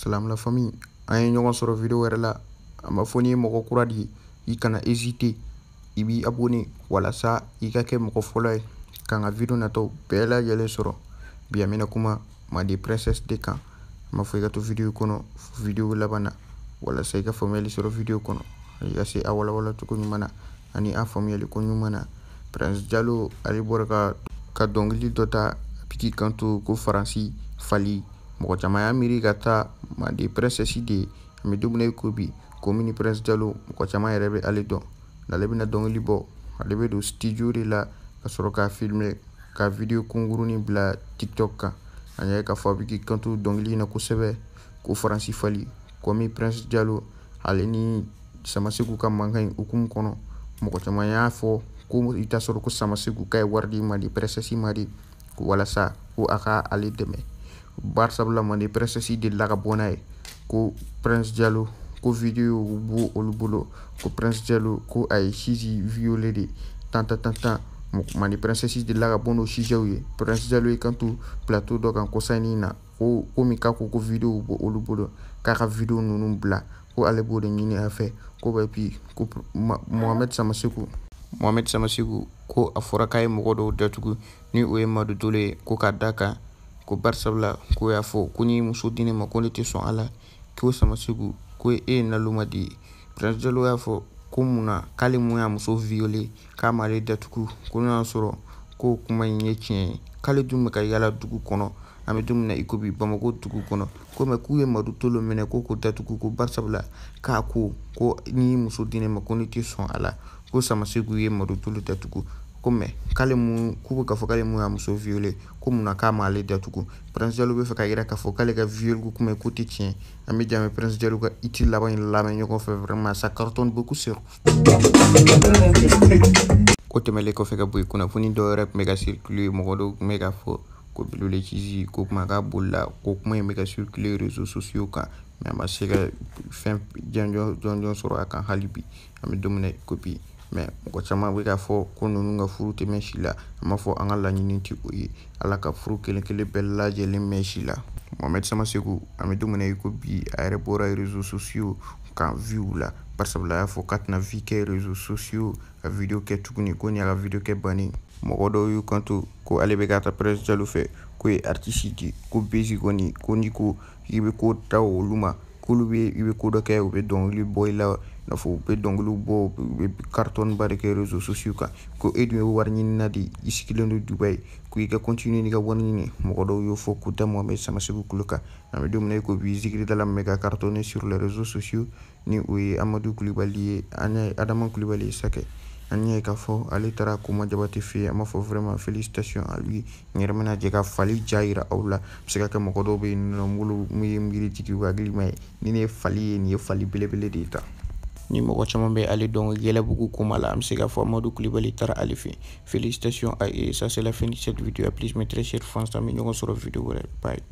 Salam la famille, an ye ɲɔgɔn sɔrɔ vidéo wɛrɛ la. A ma fɔ n'i ye mɔgɔ kura de ye, i kana hésiter, i b'i abonné walasa i ka kɛ mɔgɔ fɔlɔ ye k'an ka vidéo nataw bɛɛ lajɛlen sɔrɔ. Bi an bɛna kuma Mande Princesse de kan. A ma fɔ i ka to vidéo kɔnɔ vidéo laban na walasa i ka faamuyali sɔrɔ vidéo kɔnɔ, i ka se a walawala cogo ɲuman na ani a faamuyali ko ɲuman na. Prince Diallo, ale bɔra ka dɔnkili dɔ ta, a bɛ k'i kanto ko Faransi fali. Mɔgɔ caman y'a miiri ka taa Mande Princesse de ye. An bɛ don min na i ko bi, komi ni Prince Diallo, mɔgɔ caman yɛrɛ bɛ ale dɔn. N'ale bɛna dɔnkili bɔ, ale bɛ don studio de la ka sɔrɔ k'a filmer, ka vidéo kunkurunin bila TikTok kan. An y'a ye k'a fɔ a bɛ k'i kanto dɔnkili in na kosɛbɛ ko Faransi fali. Komi Prince Diallo, ale ni Samasegu ka mankan in hukumu kɔnɔ, mɔgɔ caman y'a fɔ ko i t'a sɔrɔ ko Samasegu k'a ye wari di Mande Princesse ma de ko walasa ko a ka ale dɛmɛ. Barisabula Mande Princesse delila ka bɔ n'a ye ko Prince Diallo ko vidéo b'o olu bolo, ko Prince Diallo ko a ye Zizi violé de tan tan tan tan. Mande Princesse delila ka bɔ n'o sujetw ye. Prince Diallo y'i kanto plateau dɔ kan kɔsa in na ko komi k'a ko ko vidéo b'o olu bolo, k'a ka vidéo ninnu bila, ko ale b'o de ɲini a fɛ. Ko et puis ko Mohamed Samasegu, Mohamed Samasegu ko a fɔra k'a ye mɔgɔ dɔw datugu ni o ye Madu Dolo ye, ko k'a da kan ko barisabula ko y'a fɔ ko n'i muso di ne ma ko ne tɛ sɔn a la, ko Samasegu ko e ye naloma de ye. Prince Diallo y'a fɔ ko munna k'ale mun y'a muso violé k'a m'ale datugu, ko n'o y'a sɔrɔ ko kuma in ye tiɲɛ ye, k'ale dun bɛ ka yala dugu kɔnɔ. An bɛ don min na i ko bi, Bamakɔ dugu kɔnɔ, ko mɛ k'u ye Madu Tolo minɛ ko k'o datugu, ko barisabula k'a ko ko n'i muso di ne ma ko ne tɛ sɔn a la, ko Samasegu ye Madu Tolo datugu, ko mɛ k'ale mun k'u bɛ k'a fɔ k'ale mun y'a muso violé, ko munna k'a m'ale datugu. Prince Diallo bɛ fɛ k'a yira k'a fɔ k'ale ka viol ko kuma ko tɛ tiɲɛ. An bɛ jɛ Prince Diallo ka hit laban in lamɛn ɲɔgɔn fɛ. Vraiment, ça cartonne beaucoup sur. O tɛmɛnen kɔfɛ ka bɔ yen, kunnafoni dɔw yɛrɛ tun bɛ ka circuler. Mɔgɔ dɔw tun bɛ k'a fɔ ko Belebele Zizi ko kuma k'a bolila, ko kuma in bɛ ka circuler réseaux sociaux kan, mais a ma se ka fɛn jɔnjɔn jɔnjɔn sɔrɔ a kan hali bi. An bɛ don min na i ko bi, mais mɔgɔ caman bɛ k'a fɔ ko ninnu ka furu tɛ mɛn si la. An b'a fɔ an ka laɲini tɛ o ye, Ala ka furu kelen kelen bɛɛ lajɛlen mɛn si la. Mohamed Samasegu, an bɛ don min na i ko bi, a yɛrɛ bɔra réseaux sociaux kan vuew la, barisabula a y'a fɔ k'a tɛna vie kɛ réseaux sociaux ka vidéo kɛ tuguni, ko nin y'a ka vidéo kɛ bannen. Mɔgɔ dɔw y'u kanto ko ale bɛ ka taa Prince Diallo fɛ, ko ye artiste de, ko bezi kɔni, ko n'i ko k'i bɛ ko da olu ma, k'olu bɛ i bɛ ko dɔ kɛ, u bɛ dɔnkili bɔ i la, i n'a fɔ u bɛ dɔnkiliw bɔ, u bɛ carton ba de kɛ réseaux sociaux kan, ko e dun ye wari ɲinina de, i sigilen don Dubaï, ko i ka continuer n'i ka wari ɲini. Mɔgɔ dɔw y'o fɔ k'u da Mohamed Samasegu kulo kan. An bɛ don min na i ko bi, zikiridala min bɛ ka cartonner sur les réseaux sociaux, ni o ye Amadu Kulibali ye, an y'a ye Adama Kulibali ye sakɛ, an y'a ye k'a fɔ ale taara Koma Jabate fɛ yen. An b'a fɔ vraiment félicitations à lui. N yɛrɛ bɛna jɛ ka fali ja yira aw la. A bɛ se ka kɛ mɔgɔ dɔw bɛ yen nɔ mun ye miiri jigin u hakili ma ye ni ne ye fali ye, nin ye fali belebele de ye tan. Ni mɔgɔ caman bɛ ale dɔn Yɛlɛbugu Koma la, an bɛ se k'a fɔ Amadu Kulibali taara ale fɛ. Félicitations à eux. Ça, c'est la fin de cette vidéo. À plus, mes très chers fans. An bɛ ɲɔgɔn sɔrɔ vidéo wɛrɛ. Bye.